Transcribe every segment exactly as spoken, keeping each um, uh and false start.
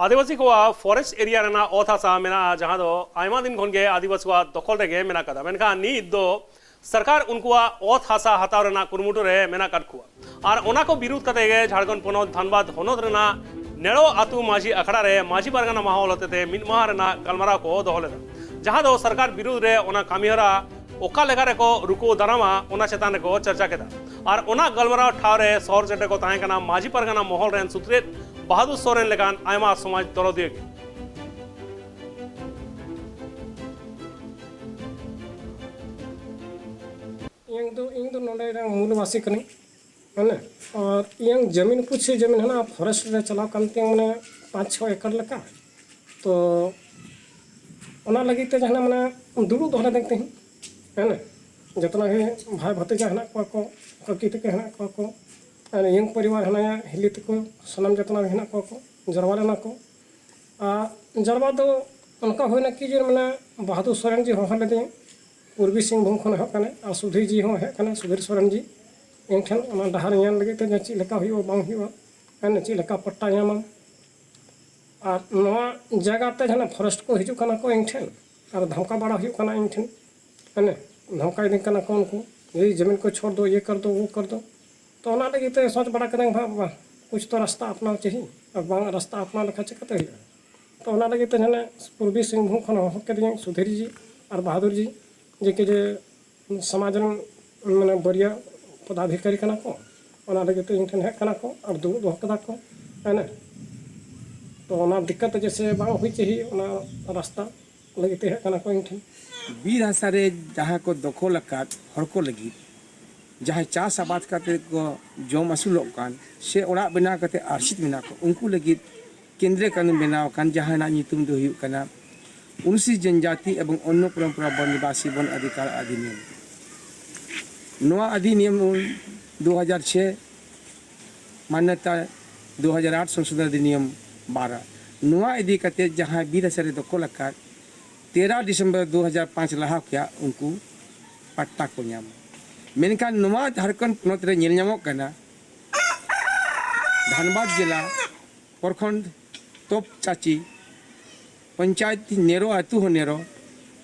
ᱟᱹᱫᱤᱵᱟᱹᱥᱤ ᱠᱚᱣᱟᱜ forest area ᱨᱮᱱᱟᱜ ᱚᱛ ᱦᱟᱥᱟ ᱢᱮᱱᱟᱜᱼᱟ, ᱡᱟᱦᱟᱸ ᱫᱚ ᱟᱭᱢᱟ ᱫᱤᱱ ᱠᱷᱚᱱ ᱜᱮ ᱟᱹᱫᱤᱵᱟᱹᱥᱤ ᱠᱚᱣᱟᱜ ᱫᱚᱠᱷᱚᱞ ᱨᱮᱜᱮ ᱢᱮᱱᱟᱜ ᱟᱠᱟᱫᱟ᱾ ᱢᱮᱱᱠᱷᱟᱱ ᱱᱤᱛ ᱫᱚ ᱥᱚᱨᱠᱟᱨ ᱩᱱᱠᱩᱣᱟᱜ ᱚᱛ ᱦᱟᱥᱟ ᱦᱟᱛᱟᱣ ᱨᱮᱱᱟᱜ ᱠᱩᱨᱩᱢᱩᱴᱩ ᱨᱮ ᱢᱮᱱᱟᱜ ᱟᱠᱟᱫ ᱠᱚᱣᱟ᱾ ᱟᱨ ᱚᱱᱟ ᱠᱚ ᱵᱤᱨᱩᱫᱷ ᱠᱟᱛᱮ ᱜᱮ ᱡᱷᱟᱲᱠᱷᱚᱸᱰ ᱯᱚᱱᱚᱛ ᱫᱷᱟᱱᱵᱟᱫᱽ ᱦᱚᱱᱚᱛ ᱨᱮᱱᱟᱜ ᱱᱮᱲᱚ ᱟᱹᱛᱩ ᱢᱟᱹᱡᱷᱤ ᱟᱠᱷᱲᱟ ᱨᱮ ᱢᱟᱹᱡᱷᱤ ᱯᱟᱨᱜᱟᱱᱟ ᱢᱚᱦᱚᱞ ᱦᱚᱛᱮᱛᱮ ᱢᱤᱫ ᱢᱟᱦᱟ ᱨᱮᱱᱟᱜ ᱜᱟᱞᱢᱟᱨᱟᱣ ᱠᱚ ᱫᱚᱦᱚ ᱞᱮᱫᱟ, ᱡᱟᱦᱟᱸ ᱫᱚ ᱥᱚᱨᱠᱟᱨ ᱵᱤᱨᱩᱫᱷ ᱨᱮ ᱚᱱᱟ ᱠᱟᱹᱢᱤᱦᱚᱨᱟ ᱚᱠᱟ ᱞᱮᱠᱟ ᱨᱮᱠᱚ ᱨᱩᱠᱩ ᱫᱟᱨᱟᱢᱟ, ᱚᱱᱟ ᱪᱮᱛᱟᱱ ᱨᱮᱠᱚ ᱪᱟᱨᱪᱟ ᱠᱮᱫᱟ᱾ ᱟᱨ ᱚᱱᱟ ᱜᱟᱞᱢᱟᱨᱟᱣ ᱴᱷᱟᱶ ᱨᱮ ᱥᱚᱦᱚᱨ ᱥᱮᱴᱮᱨ ᱠᱚ ᱛᱟᱦᱮᱸ ᱠᱟᱱᱟ ᱢᱟᱹᱡᱷᱤ ᱯᱟᱨᱜᱟᱱᱟ ᱢᱚᱦᱚᱞ ᱨᱮᱱ ᱥᱩᱛᱨᱮᱛ ᱵᱟᱦᱟᱫᱩᱨ ᱥᱚᱨᱮᱱ ᱞᱮᱠᱟᱱ ᱟᱭᱢᱟ ᱥᱚᱢᱟᱡᱽ ᱫᱚᱨᱚᱫᱤᱭᱟᱹ ᱜᱮ᱾ ᱤᱧ ᱫᱚ, ᱤᱧ ᱫᱚ ᱱᱚᱰᱮ ᱨᱮᱱ ᱢᱩᱞ ᱵᱟᱥᱤ ᱠᱟᱹᱱᱟᱹᱧ᱾ ᱢᱟᱱᱮ, ᱟᱨ ᱤᱧᱟᱹᱝ ᱡᱟᱹᱢᱤᱱ ᱠᱩᱪ ᱡᱟᱹᱢᱤᱱ ᱦᱮᱱᱟᱜᱼᱟ, ᱯᱷᱚᱨᱮᱥᱴ ᱨᱮ ᱪᱟᱞᱟᱣ ᱠᱟᱱ ᱛᱤᱧᱟᱹ, ᱢᱟᱱᱮ, ᱯᱟᱸᱪ ᱪᱷᱚ ᱮᱠᱚᱨ ᱞᱮᱠᱟ᱾ ᱛᱚ, ᱚᱱᱟ ᱞᱟᱹᱜᱤᱫ ᱛᱮ ᱡᱟᱦᱟᱱᱟᱜ, ᱢᱟᱱᱮ, ᱫᱩᱲᱩᱵ ᱫᱚᱦᱚ ᱞᱮᱫᱟᱹᱧ ᱛᱮᱦᱮᱧ᱾ ᱦᱮᱸ, ᱡᱚᱛᱚᱱᱟᱜ ᱜᱮ ᱵᱷᱟᱭ ᱵᱷᱟᱹᱛᱤᱡᱟ ᱦᱮᱱᱟᱜ ᱠᱚᱣᱟ ᱠᱚ, ᱠᱟᱹᱠᱤ ᱛᱟᱠᱚ ᱦᱮᱱᱟᱜ ᱠᱚᱣᱟ ᱠᱚ, ᱟᱨ ᱤᱭᱟᱹᱝ ᱯᱚᱨᱤᱵᱟᱨ ᱦᱮᱱᱟᱭᱟ, ᱦᱤᱞᱤ ᱛᱟᱠᱚ, ᱥᱟᱱᱟᱢ ᱡᱚᱛᱚᱱᱟᱜ ᱜᱮ ᱦᱮᱱᱟᱜ ᱠᱚᱣᱟ ᱠᱚ, ᱡᱟᱨᱣᱟ ᱞᱮᱱᱟ ᱠᱚ᱾ ᱟᱨ ᱡᱟᱨᱣᱟ ᱫᱚ ᱚᱱᱠᱟ ᱦᱩᱭᱱᱟ ᱠᱤ ᱡᱮ, ᱢᱟᱱᱮ, ᱵᱟᱦᱟᱫᱩᱨ ᱥᱚᱨᱮᱱ ᱡᱤ ᱦᱚᱦᱚ ᱞᱮᱫᱮᱧᱟ, ᱯᱩᱨᱵᱤ ᱥᱤᱝᱵᱷᱩᱢ ᱠᱷᱚᱱ ᱦᱮᱡ ᱠᱟᱱᱟᱭ, ᱟᱨ ᱥᱩᱫᱷᱤᱨ ᱡᱤ ᱦᱚᱸ ᱦᱮᱡ ᱠᱟᱱᱟᱭ, ᱥᱩᱫᱷᱤᱨ ᱥᱚᱨᱮᱱ ᱡᱤ᱾ ᱤᱧ ᱴᱷᱮᱱ ᱚᱱᱟ ᱰᱟᱦᱟᱨ ᱧᱮᱞ ᱞᱟᱹᱜᱤᱫ ᱛᱮ ᱡᱮ ᱪᱮᱫ ᱞᱮᱠᱟ ᱦᱩᱭᱩᱜᱼᱟ, ᱵᱟᱝ ᱦᱩᱭᱩᱜᱼᱟ, ᱢᱟᱱᱮ ᱪᱮᱫ ᱞᱮᱠᱟ ᱯᱟᱴᱴᱟ ᱧᱟᱢᱟᱢ᱾ ᱟᱨ ᱱᱚᱣᱟ ᱡᱟᱭᱜᱟ ᱛᱮ ᱡᱟᱦᱟᱸ ᱯᱷᱚᱨᱮᱥᱴ ᱠᱚ ᱦᱤᱡᱩᱜ ᱠᱟᱱᱟ ᱠᱚ ᱤᱧ ᱴᱷᱮᱱ, ᱟᱨ ᱫᱷᱟᱢᱠᱟ ᱵᱟᱲᱟ ᱦᱩᱭᱩᱜ ᱠᱟᱱᱟ ᱤᱧ ᱴᱷᱮᱱ, ᱢᱟᱱᱮ ᱫᱷᱟᱢᱠᱟ ᱤᱫᱤᱧ ᱠᱟᱱᱟ ᱠᱚ ᱩᱱᱠᱩ, ᱮᱭ ᱡᱟᱢᱤᱱ ᱠᱚ ᱪᱷᱳᱲ ᱫᱚ, ᱤᱭᱟᱹ ᱠᱟᱨ ᱫᱚ, ᱣᱳ ᱠᱟᱨ ᱫᱚ᱾ ᱛᱚ ᱚᱱᱟ ᱞᱟᱹᱜᱤᱫ ᱛᱮ ᱥᱚᱪ ᱵᱟᱲᱟ ᱠᱮᱫᱟᱹᱧ, ᱵᱟᱝ, ᱵᱟᱝ, ᱠᱩᱪ ᱛᱚ ᱨᱟᱥᱛᱟ ᱟᱯᱱᱟᱣ ᱪᱟᱦᱤ, ᱟᱨ ᱵᱟᱝ ᱨᱟᱥᱛᱟ ᱟᱯᱱᱟᱣ ᱞᱮᱠᱷᱟᱱ ᱪᱤᱠᱟᱹᱛᱮ ᱦᱩᱭᱩᱜᱼᱟ? ᱛᱚ ᱚᱱᱟ ᱞᱟᱹᱜᱤᱫ ᱛᱮ ᱡᱟᱦᱟᱸ ᱯᱩᱨᱵᱤ ᱥᱤᱝᱵᱷᱩᱢ ᱠᱷᱚᱱ ᱦᱚᱦᱚ ᱠᱮᱫᱤᱧᱟᱹ ᱥᱩᱫᱷᱤᱨ ᱡᱤ ᱟᱨ ᱵᱟᱦᱟᱫᱩᱨ ᱡᱤ, ᱡᱮ ᱠᱤ ᱡᱮ ᱥᱚᱢᱟᱡᱽ ᱨᱮᱱ, ᱢᱟᱱᱮ, ᱵᱟᱨᱭᱟ ᱯᱚᱫᱟᱫᱷᱤᱠᱟᱨᱤ ᱠᱟᱱᱟ ᱠᱚ, ᱚᱱᱟ ᱞᱟᱹᱜᱤᱫ ᱛᱮ ᱤᱧ ᱴᱷᱮᱱ ᱦᱮᱡ ᱠᱟᱱᱟ ᱠᱚ ᱟᱨ ᱫᱩᱲᱩᱵ ᱫᱚᱦᱚ ᱠᱟᱫᱟ ᱠᱚ᱾ ᱦᱮᱸ, ᱛᱚ ᱚᱱᱟ ᱫᱤᱠᱠᱟᱛ ᱡᱮᱥᱮ ᱵᱟᱝ ᱦᱩᱭ ᱪᱟᱦᱤ, ᱚᱱᱟ ᱨᱟᱥᱛᱟ ᱞᱟᱹᱜᱤᱫ ᱛᱮ ᱦᱮᱡ ᱠᱟᱱᱟ ᱠᱚ ᱤᱧ ᱴᱷᱮᱱ᱾ ᱵᱤᱨ ᱦᱟᱥᱟ ᱨᱮ ᱡᱟᱦᱟᱸ ᱠᱚ ᱫᱚᱠᱷᱚᱞ ᱟᱠᱟᱫ ᱦᱚᱲ ᱠᱚ ᱞᱟᱹᱜᱤᱫ, ᱡᱟᱦᱟᱸᱭ ᱪᱟᱥ ᱟᱵᱟᱫ ᱠᱟᱛᱮ ᱠᱚ ᱡᱚᱢ ᱟᱹᱥᱩᱞᱚᱜ ᱠᱟᱱ ᱥᱮ ᱚᱲᱟᱜ ᱵᱮᱱᱟᱣ ᱠᱟᱛᱮ ᱟᱨᱥᱤᱛ ᱢᱮᱱᱟᱜ ᱠᱚ, ᱩᱱᱠᱩ ᱞᱟᱹᱜᱤᱫ ᱠᱮᱱᱫᱨᱤᱭᱚ ᱠᱟᱹᱱᱩᱱ ᱵᱮᱱᱟᱣ ᱟᱠᱟᱱ, ᱡᱟᱦᱟᱸ ᱨᱮᱱᱟᱜ ᱧᱩᱛᱩᱢ ᱫᱚ ᱦᱩᱭᱩᱜ ᱠᱟᱱᱟ ᱚᱱᱩᱥᱩᱪᱤᱛ ᱡᱚᱱᱡᱟᱛᱤ ᱮᱵᱚᱝ ᱚᱱᱱᱚ ᱯᱚᱨᱚᱢᱯᱚᱨᱟ ᱵᱚᱱ ᱱᱤᱵᱟᱥᱤ ᱵᱚᱱ ᱚᱫᱷᱤᱠᱟᱨ ᱚᱫᱷᱤᱱᱤᱭᱚᱢ᱾ ᱱᱚᱣᱟ ᱚᱫᱷᱤᱱᱤᱭᱚᱢ ᱫᱩ ᱦᱟᱡᱟᱨ ᱪᱷᱚᱭ, ᱢᱟᱱᱱᱚᱛᱟ ᱫᱩ ᱦᱟᱡᱟᱨ ᱟᱴ ᱥᱚᱝᱥᱳᱫᱷᱚᱱ ᱚᱫᱷᱤᱱᱤᱭᱚᱢ ᱵᱟᱨᱚ, ᱱᱚᱣᱟ ᱤᱫᱤ ᱠᱟᱛᱮ ᱡᱟᱦᱟᱸᱭ ᱵᱤᱨ ᱦᱟᱥᱟ ᱨᱮ ᱫᱚᱠᱷᱚᱞ ᱟᱠᱟᱫ, ᱛᱮᱨᱚ ᱰᱤᱥᱮᱢᱵᱚᱨ ᱫᱩ ᱦᱟᱡᱟᱨ ᱯᱟᱸᱪ ᱞᱟᱦᱟ ᱠᱷᱚᱱᱟᱜ ᱩᱱᱠᱩ ᱯᱟᱴᱴᱟ ᱠᱚ ᱧᱟᱢᱟ᱾ ᱢᱮᱱᱠᱷᱟᱱ ᱱᱚᱣᱟ ᱡᱷᱟᱲᱠᱷᱚᱸᱰ ᱯᱚᱱᱚᱛ ᱨᱮ ᱧᱮᱞ ᱧᱟᱢᱚᱜ ᱠᱟᱱᱟ, ᱫᱷᱟᱱᱵᱟᱫᱽ ᱡᱮᱞᱟ ᱯᱨᱚᱠᱷᱚᱸᱰ ᱛᱚᱯ ᱪᱟᱪᱤ, ᱯᱚᱧᱪᱟᱭᱮᱛ ᱱᱮᱨᱚ, ᱟᱹᱛᱩ ᱦᱚᱸ ᱱᱮᱨᱚ,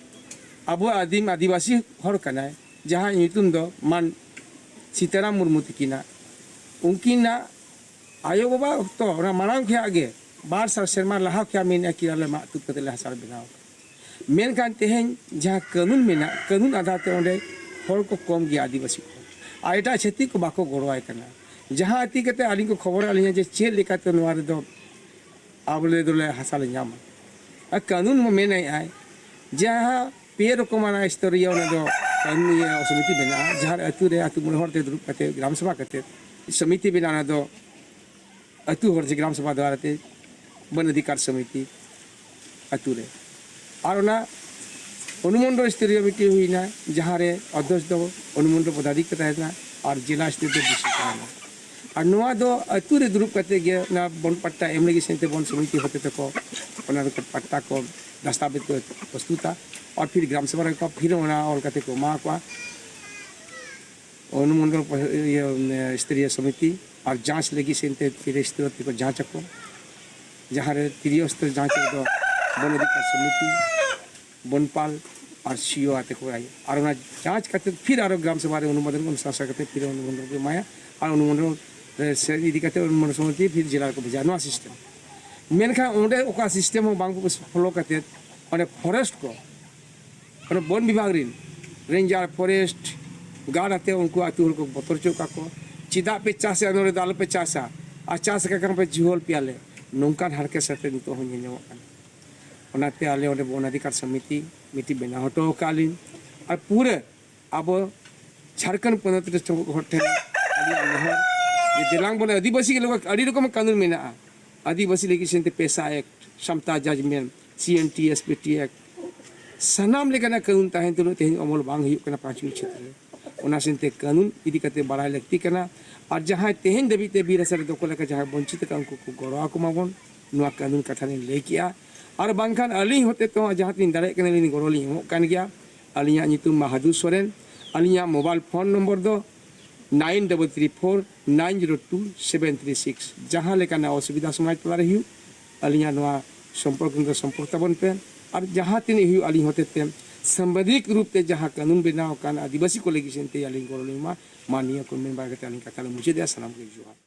ᱟᱵᱚ ᱟᱹᱫᱤᱢ ᱟᱹᱫᱤᱵᱟᱹᱥᱤ ᱦᱚᱲ ᱠᱟᱱᱟᱭ, ᱡᱟᱦᱟᱸᱭ ᱧᱩᱛᱩᱢ ᱫᱚ ᱢᱟᱱ ᱥᱤᱛᱟᱨᱟᱢ ᱢᱩᱨᱢᱩ ᱛᱤᱠᱤᱱᱟᱜ᱾ ᱩᱱᱠᱤᱱᱟᱜ ᱟᱭᱳᱼᱵᱟᱵᱟ ᱚᱠᱛᱚ, ᱚᱱᱟ ᱢᱟᱲᱟᱝ ᱠᱷᱚᱱᱟᱜ ᱜᱮ, ᱵᱟᱨ ᱥᱟᱭ ᱥᱮᱨᱢᱟ ᱞᱟᱦᱟ ᱠᱷᱚᱱᱟᱜ ᱢᱮᱱᱮᱫᱼᱟ ᱠᱤ ᱟᱞᱮ ᱢᱟᱜ ᱛᱩᱫ ᱠᱟᱛᱮ ᱞᱮ ᱦᱟᱥᱟ ᱞᱮ ᱵᱮᱱᱟᱣ ᱟᱠᱟᱫᱟ᱾ ᱢᱮᱱᱠᱷᱟᱱ ᱛᱮᱦᱮᱧ ᱡᱟᱦᱟᱸ ᱠᱟᱹᱱᱩᱱ ᱢᱮᱱᱟᱜ, ᱠᱟᱹᱱᱩᱱ ᱟᱫᱷᱟᱨ ᱛᱮ ᱚᱸᱰᱮ ᱦᱚᱲ ᱠᱚ ᱠᱚᱢ ᱜᱮᱭᱟ, ᱟᱹᱫᱤᱵᱟᱹᱥᱤ ᱠᱚ, ᱟᱨ ᱮᱴᱟᱜ ᱪᱷᱟᱹᱛᱤᱠ ᱠᱚ ᱵᱟᱠᱚ ᱜᱚᱲᱚᱣᱟᱭ ᱠᱟᱱᱟ᱾ ᱡᱟᱦᱟᱸ ᱤᱫᱤ ᱠᱟᱛᱮ ᱟᱹᱞᱤᱧ ᱠᱚ ᱠᱷᱚᱵᱚᱨ ᱟᱹᱞᱤᱧᱟ ᱡᱮ ᱪᱮᱫ ᱞᱮᱠᱟᱛᱮ ᱱᱚᱣᱟ ᱨᱮᱫᱚ ᱟᱵᱚ ᱞᱮ ᱫᱚᱞᱮ ᱦᱟᱥᱟ ᱞᱮ ᱧᱟᱢᱟ᱾ ᱟᱨ ᱠᱟᱹᱱᱩᱱ ᱢᱟ ᱢᱮᱱᱮᱫ ᱟᱭ, ᱡᱟᱦᱟᱸ ᱯᱮ ᱨᱚᱠᱚᱢᱟᱱᱟᱜ ᱥᱛᱚᱨᱤᱭᱚ ᱚᱱᱟ ᱫᱚ ᱠᱟᱹᱱᱩᱱᱤᱭᱟᱹ ᱥᱚᱢᱤᱛᱤ ᱢᱮᱱᱟᱜᱼᱟ, ᱡᱟᱦᱟᱸ ᱟᱹᱛᱩ ᱨᱮ ᱟᱹᱛᱩ ᱢᱚᱬᱮ ᱦᱚᱲ ᱛᱮ ᱫᱩᱲᱩᱵ ᱠᱟᱛᱮ, ᱜᱨᱟᱢ ᱥᱚᱵᱷᱟ ᱠᱟᱛᱮ ᱥᱚᱢᱤᱛᱤ ᱵᱮᱱᱟᱣ, ᱚᱱᱟ ᱫᱚ ᱟᱹᱛᱩ ᱦᱚᱲ ᱥᱮ ᱜᱨᱟᱢ ᱥᱚᱵᱷᱟ ᱫᱣᱟᱨᱟ ᱛᱮ ᱵᱚᱱ ᱚᱫᱷᱤᱠᱟᱨ ᱥᱚᱢᱤᱛᱤ ᱟᱹᱛᱩ ᱨᱮ᱾ ᱟᱨ ᱚᱱᱟ ᱚᱱᱩᱢᱚᱱᱰᱚᱞ ᱥᱛᱚᱨᱤᱭᱚ ᱢᱤᱫᱴᱤᱡ ᱦᱩᱭᱱᱟ, ᱡᱟᱦᱟᱸ ᱨᱮ ᱚᱫᱷᱭᱚᱠᱥ ᱫᱚ ᱚᱱᱩᱢᱚᱱᱰᱚᱞ ᱯᱚᱫᱟᱫᱷᱤᱠᱟᱨᱤ ᱛᱟᱦᱮᱱᱟ ᱟᱨ ᱡᱮᱞᱟ ᱥᱛᱚᱨᱤᱭᱚ ᱫᱚ ᱰᱤᱥᱤ ᱛᱟᱦᱮᱱᱟ᱾ ᱟᱨ ᱱᱚᱣᱟ ᱫᱚ ᱟᱹᱛᱩ ᱨᱮ ᱫᱩᱲᱩᱵ ᱠᱟᱛᱮ ᱜᱮ ᱚᱱᱟ ᱵᱚᱱ ᱯᱟᱴᱴᱟ ᱮᱢ ᱞᱟᱹᱜᱤᱫ ᱥᱮᱱᱛᱮ ᱵᱚᱱ ᱥᱚᱢᱤᱛᱤ ᱦᱚᱛᱮ ᱛᱮᱠᱚ ᱚᱱᱟ ᱫᱚᱠᱚ ᱯᱟᱴᱴᱟ ᱠᱚ ᱫᱟᱥᱛᱟᱵᱮᱡ ᱠᱚ ᱯᱨᱚᱥᱛᱩᱛᱟ ᱟᱨ ᱯᱷᱤᱨ ᱜᱨᱟᱢ ᱥᱚᱵᱷᱟ ᱨᱮᱠᱚ ᱯᱷᱤᱨ ᱚᱱᱟ ᱚᱞ ᱠᱟᱛᱮ ᱠᱚ ᱮᱢᱟ ᱠᱚᱣᱟ᱾ ᱚᱱᱩᱢᱚᱱᱰᱚᱞ ᱯᱚ-, ᱤᱭᱟᱹ, ᱥᱛᱚᱨᱤᱭᱚ ᱥᱚᱢᱤᱛᱤ ᱟᱨ ᱡᱟᱸᱪ ᱞᱟᱹᱜᱤᱫ ᱥᱮᱱᱛᱮ ᱛᱤᱨᱤᱭᱚ ᱥᱛᱚᱨ ᱛᱮᱠᱚ ᱡᱟᱸᱪ ᱟᱠᱚ, ᱡᱟᱦᱟᱸ ᱨᱮ ᱛᱤᱨᱤᱭᱚ ᱥᱛᱚᱨ ᱡᱟᱸᱪ ᱨᱮᱫᱚ ᱵᱚᱱ ᱚᱫᱷᱤᱠᱟᱨ ᱥᱚᱢᱤᱛᱤ, ᱵᱚᱱᱯᱟᱞ ᱟᱨ ᱥᱤᱭᱳ ᱟᱛᱮ ᱠᱚ ᱨᱟᱭᱟ᱾ ᱟᱨ ᱚᱱᱟ ᱡᱟᱸᱪ ᱠᱟᱛᱮ ᱯᱷᱤᱨ ᱟᱨᱚ ᱜᱨᱟᱢ ᱥᱚᱵᱷᱟ ᱨᱮ ᱚᱱᱩᱢᱳᱫᱚᱱ, ᱚᱱᱩᱥᱟᱥᱟ ᱠᱟᱛᱮ ᱯᱷᱤᱨ ᱚᱱᱩᱢᱳᱫᱚᱱ ᱠᱚ ᱮᱢᱟᱭᱟ᱾ ᱟᱨ ᱚᱱᱩᱢᱳᱫᱚᱱ ᱨᱮ ᱥᱮ ᱤᱫᱤ ᱠᱟᱛᱮ ᱚᱱᱩᱢᱳᱫᱚᱱ ᱥᱚᱢᱤᱛᱤ ᱯᱷᱤᱨ ᱡᱮᱞᱟ ᱨᱮᱠᱚ ᱵᱷᱮᱡᱟ, ᱱᱚᱣᱟ ᱥᱤᱥᱴᱮᱢ᱾ ᱢᱮᱱᱠᱷᱟᱱ ᱚᱸᱰᱮ ᱚᱠᱟ ᱥᱤᱥᱴᱮᱢ ᱦᱚᱸ ᱵᱟᱝ ᱠᱚ ᱯᱷᱚᱞᱳ ᱠᱟᱛᱮ ᱚᱸᱰᱮ ᱯᱷᱚᱨᱮᱥᱴ ᱠᱚ, ᱚᱸᱰᱮ ᱵᱚᱱ ᱵᱤᱵᱷᱟᱜᱽ ᱨᱮᱱ ᱨᱮᱧᱡᱟᱨ, ᱯᱷᱚᱨᱮᱥᱴ ᱜᱟᱨᱰ ᱟᱛᱮ ᱩᱱᱠᱩ ᱟᱹᱛᱩ ᱦᱚᱲ ᱠᱚ ᱵᱚᱛᱚᱨ ᱦᱚᱪᱚ ᱟᱠᱟᱫ ᱠᱚ, "ᱪᱮᱫᱟᱜ ᱯᱮ ᱪᱟᱥᱮᱫᱼᱟ, ᱱᱚᱰᱮ ᱫᱚ ᱟᱞᱚᱯᱮ ᱪᱟᱥᱟ, ᱟᱨ ᱪᱟᱥ ᱟᱠᱟᱫ ᱠᱷᱟᱱ ᱯᱮ ᱡᱷᱩᱦᱚᱞ ᱯᱮᱭᱟᱞᱮ", ᱱᱚᱝᱠᱟᱱ ᱦᱟᱨᱠᱮᱛ ᱥᱟᱛᱮ ᱱᱤᱛᱚᱜ ᱦᱚᱸ ᱧᱮᱞ ᱧᱟᱢᱚᱜ ᱠᱟᱱᱟ᱾ ᱚᱱᱟᱛᱮ ᱟᱞᱮ ᱚᱸᱰᱮ ᱵᱚᱱ ᱚᱫᱷᱤᱠᱟᱨ ᱥᱚᱢᱤᱛᱤ ᱢᱤᱫᱴᱤᱡ ᱵᱮᱱᱟᱣ ᱦᱚᱴᱚ ᱟᱠᱟᱫ ᱞᱤᱧ᱾ ᱟᱨ ᱯᱩᱨᱟᱹ ᱟᱵᱚ ᱡᱷᱟᱲᱠᱷᱚᱸᱰ ᱯᱚᱱᱚᱛ ᱨᱮ ᱡᱚᱛᱚ ᱦᱚᱲ ᱴᱷᱮᱱ ᱟᱹᱞᱤᱧᱟᱜ ᱱᱮᱦᱚᱨ ᱡᱮ ᱫᱮᱞᱟᱝ ᱵᱚᱱ ᱟᱹᱫᱤᱵᱟᱹᱥᱤ ᱞᱟᱹᱜᱤᱫ ᱟᱹᱰᱤ ᱨᱚᱠᱚᱢ ᱠᱟᱹᱱᱩᱱ ᱢᱮᱱᱟᱜᱼᱟ᱾ ᱟᱹᱫᱤᱵᱟᱹᱥᱤ ᱞᱟᱹᱜᱤᱫ ᱥᱮᱱᱛᱮ ᱯᱮᱥᱟ act, ᱥᱟᱢᱛᱟ judgement, C N T S P T act, ᱥᱟᱱᱟᱢ ᱞᱮᱠᱟᱱᱟᱜ ᱠᱟᱹᱱᱩᱱ ᱛᱟᱦᱮᱱ ᱛᱩᱞᱩᱡ ᱛᱮᱦᱮᱧ ᱚᱢᱚᱞ ᱵᱟᱝ ᱦᱩᱭᱩᱜ ᱠᱟᱱᱟ ᱯᱟᱸᱪ ᱢᱤᱱᱤᱴ ᱪᱷᱮᱛᱨᱚ ᱨᱮ᱾ ᱚᱱᱟ ᱥᱮᱱᱛᱮ ᱠᱟᱹᱱᱩᱱ ᱤᱫᱤ ᱠᱟᱛᱮ ᱵᱟᱲᱟᱭ ᱞᱟᱹᱠᱛᱤ ᱠᱟᱱᱟ᱾ ᱟᱨ ᱡᱟᱦᱟᱸᱭ ᱛᱮᱦᱮᱧ ᱫᱷᱟᱹᱵᱤᱡ ᱛᱮ ᱵᱤᱨ ᱦᱟᱥᱟ ᱨᱮ ᱫᱚᱠᱷᱚᱞ ᱟᱠᱟᱫ ᱡᱟᱦᱟᱸᱭ ᱵᱚᱧᱪᱤᱛ ᱟᱠᱟᱫ, ᱩᱱᱠᱩ ᱠᱚ ᱜᱚᱲᱚ ᱟᱠᱚ ᱢᱟᱵᱚᱱ᱾ ᱱᱚᱣᱟ ᱠᱟᱹᱱᱩᱱ ᱠᱟᱛᱷᱟ ᱞᱤᱧ ᱞᱟᱹᱭ ᱠᱮᱜᱼᱟ᱾ ᱟᱨ ᱵᱟᱝᱠᱷᱟᱱ ᱟᱹᱞᱤᱧ ᱦᱚᱛᱮ ᱛᱮᱦᱚᱸ ᱡᱟᱦᱟᱸ ᱛᱤᱱᱟᱹᱜ ᱫᱟᱲᱮᱭᱟᱜ ᱠᱟᱱᱟ ᱞᱤᱧ ᱜᱚᱲᱚ ᱞᱤᱧ ᱮᱢᱚᱜ ᱠᱟᱱ ᱜᱮᱭᱟ᱾ ᱟᱹᱞᱤᱧᱟᱜ ᱧᱩᱛᱩᱢ ᱢᱟᱦᱟᱫᱩ ᱥᱚᱨᱮᱱ᱾ ᱟᱹᱞᱤᱧᱟᱜ ᱢᱳᱵᱟᱭᱤᱞ ᱯᱷᱳᱱ ᱱᱚᱢᱵᱚᱨ ᱫᱚ nine double three four nine zero two seven three six. ᱡᱟᱦᱟᱸ ᱞᱮᱠᱟᱱᱟᱜ ᱚᱥᱩᱵᱤᱫᱷᱟ ᱥᱚᱢᱟᱡᱽ ᱛᱟᱞᱟᱨᱮ ᱦᱩᱭᱩᱜ, ᱟᱹᱞᱤᱧᱟᱜ ᱱᱚᱣᱟ ᱥᱚᱢᱯᱚᱨᱠ ᱠᱮᱱᱫᱨᱚ ᱥᱚᱢᱯᱚᱨᱠ ᱛᱟᱵᱚᱱ ᱯᱮ᱾ ᱟᱨ ᱡᱟᱦᱟᱸ ᱛᱤᱱᱟᱹᱜ ᱦᱩᱭᱩᱜ, ᱟᱹᱞᱤᱧ ᱦᱚᱛᱮᱛᱮ ᱥᱟᱢᱵᱤᱫᱷᱟᱱᱤᱠ ᱨᱩᱯ ᱛᱮ ᱡᱟᱦᱟᱸ ᱠᱟᱹᱱᱩᱱ ᱵᱮᱱᱟᱣ ᱟᱠᱟᱱ ᱟᱹᱫᱤᱵᱟᱹᱥᱤ ᱠᱚ ᱞᱟᱹᱜᱤᱫ ᱥᱮᱱᱛᱮ ᱟᱹᱞᱤᱧ ᱜᱚᱲᱚ ᱞᱤᱧ ᱮᱢᱟ᱾ ᱢᱟ ᱱᱤᱭᱟᱹ ᱠᱚ ᱢᱮᱱ ᱵᱟᱲᱟ ᱠᱟᱛᱮ ᱟᱹᱞᱤᱧ ᱠᱟᱛᱷᱟ ᱞᱤᱧ ᱢᱩᱪᱟᱹᱫᱮᱜᱼᱟ᱾ ᱥᱟᱱᱟᱢ ᱠᱚ ᱡᱚᱦᱟᱨ᱾